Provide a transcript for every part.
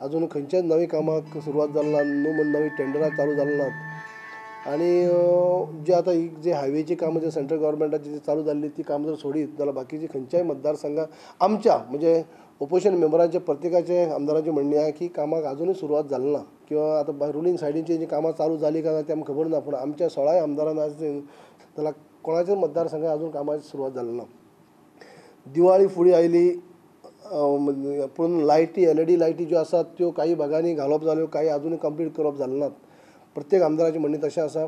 अजून खंयच्याच नवीं कामाक सुरवात जाली ना, न्हू म्हण नवीं टेंडरां चालू जाली नात. आनी जे आतां ही जे हायवेची कामां जे सेंट्रल गव्हर्मेंटाची जी चालू जाल्ली ती कामां जर सोडीत जाल्यार बाकीची खंयच्याय मतदारसंघात आमच्या म्हणजे ओपोजिशन मेंबरांचे प्रत्येकाचे आमदारांचे म्हणणें आहा की कामाक आजुनूय सुरवात जाली ना किंवा आतां रुलींग सायडीची जी कामां चालू जाली काय ना तें आमकां खबर ना, पूण आमच्या 16 आमदारान आज जाल्यार कोणाच्याच मतदारसंघात अजून कामाची सुरवात जाली ना. दिवाळी फुडें आयली पूण लायटी LED लायटी ज्यो आसात त्यो काही भागांनी घालप जाल्यो, काही आजुनूय कंप्लीट करप जाले नात. प्रत्येक आमदाराचें म्हणणें तशें आसा.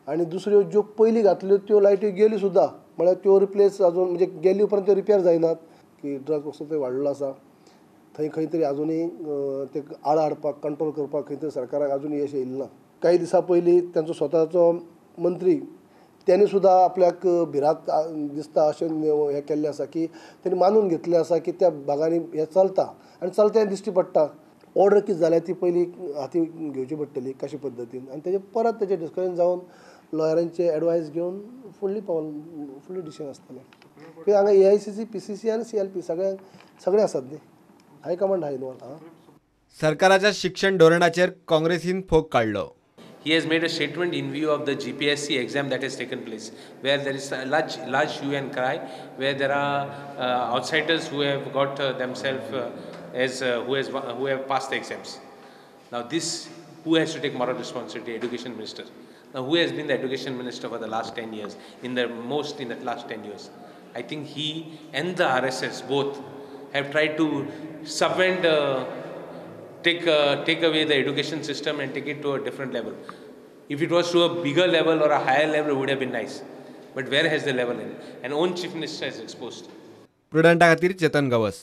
आनी दुसऱ्यो ज्यो पयलीं घातल्यो त्यो लायटी गेल्यो सुद्दां, म्हळ्यार त्यो रिप्लेस अजून म्हणजे गेली उपरांत त्यो रिपेर जायनात की ड्रग्स वस्तू थंय वाडलो आसा, थंय खंय तरी आजुनूय ते आळ हाडपाक कंट्रोल करपाक खंय तरी सरकाराक अजून यश येयलें ना. काही दिसां पयलीं तांचो स्वताचो मंत्री त्यांनी सुद्दां आपल्याक भिरांत दिसता अशें हें केल्लें आसा की तेणी मानून घेतलें आसा की त्या भागांनी हें चलता आनी चलता हें दिश्टी पडटा. ऑर्डर कितें जाल्या ती पयलीं हाती घेवची पडटली कशे पद्दतीन आनी तेजें परत तेजें डिस्कशन जावन लॉयरांचे एडवायस घेवन फुडली पावल फुडली डिसिजन आसतलें. कित्याक हांगा AICC, PCC आनी CLP सगळे आसात न्ही, हायकमांड आहा इनवॉल्व. आं, सरकाराच्या शिक्षण धोरणाचेर काँग्रेसीन फोग काडलो. He has made a statement in view of the GPSC exam that has taken place, where there is a large hue and cry, where there are outsiders who have got themselves as who have passed the exams. Now this, who has to take moral responsibility? Education minister. Now who has been the education minister for the last 10 years? In the last 10 years, I think he and the RSS both have tried to subvent. Take away the education system and take it to a different level. If it was to a bigger level or a higher level, it would have been nice. But where has the level in? And own chief minister has exposed. Prudenta खातीर चेतन गवस.